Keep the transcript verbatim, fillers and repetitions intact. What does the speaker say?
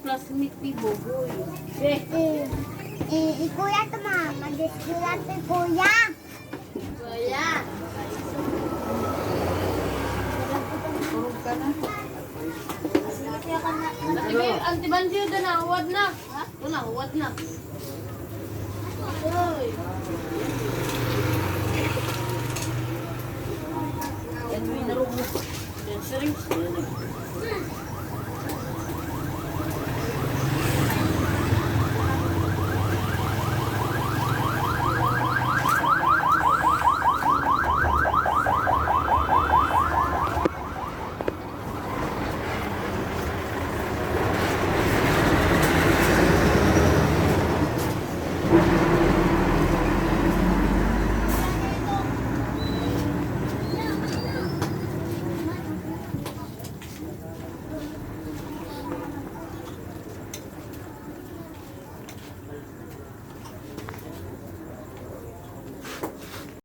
Classmate ni Bugoy. Eh, eh, eh, kuya to, ma. Mag-eskwela to, kuya. Kuya. Tulog ka na. Ate Be, Ate Banjo, da na, huwad na. Ha? Una, huwad na. Uy. Yan, may narugos. Yan, siring.